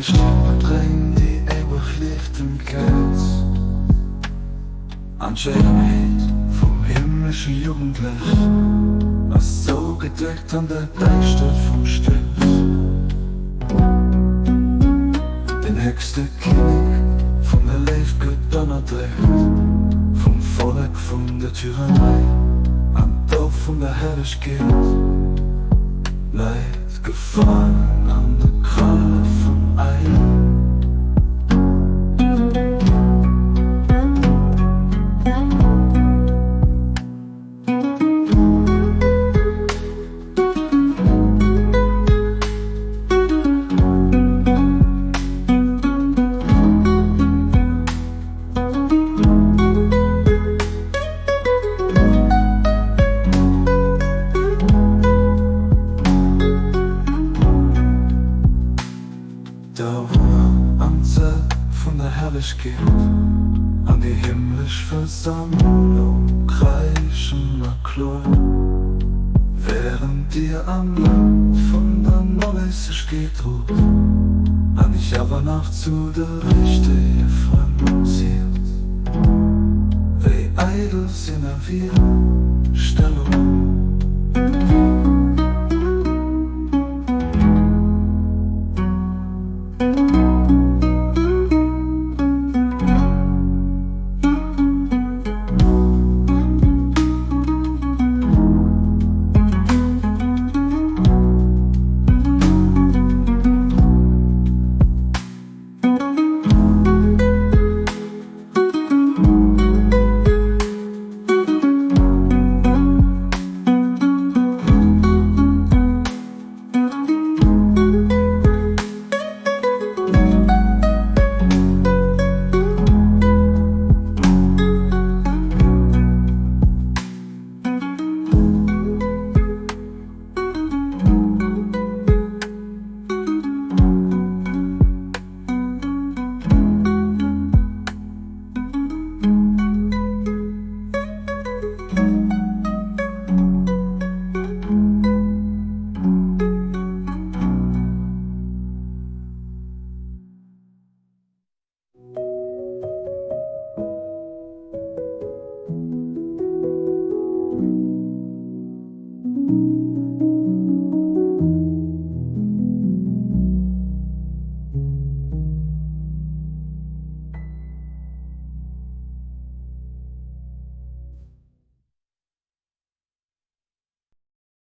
Hir Stëmme bréngen déi éiweg Liicht ëm d'Käerz an d'Schéinheet vum himmleche Jugendlech ass zougedeckt an der Däischtert vum Stuerz. Den héchste Kinnek vun der Léift gëtt ënnerdréckt vum Vollek vun der Tyrannei an d'Dorf vun der Herrlechkeet läit gefaangen an de Kralle vum Eil. D'Aurora am Zelt vun der Herrlechkeet an déi himmlesch Versammlung kräischen a kloen, wärend dir am Land vun der Noléissegkeet rutt an iech awer nach zu de richtege Frënn zielt. Wéi eidel sinn är Virstellungen!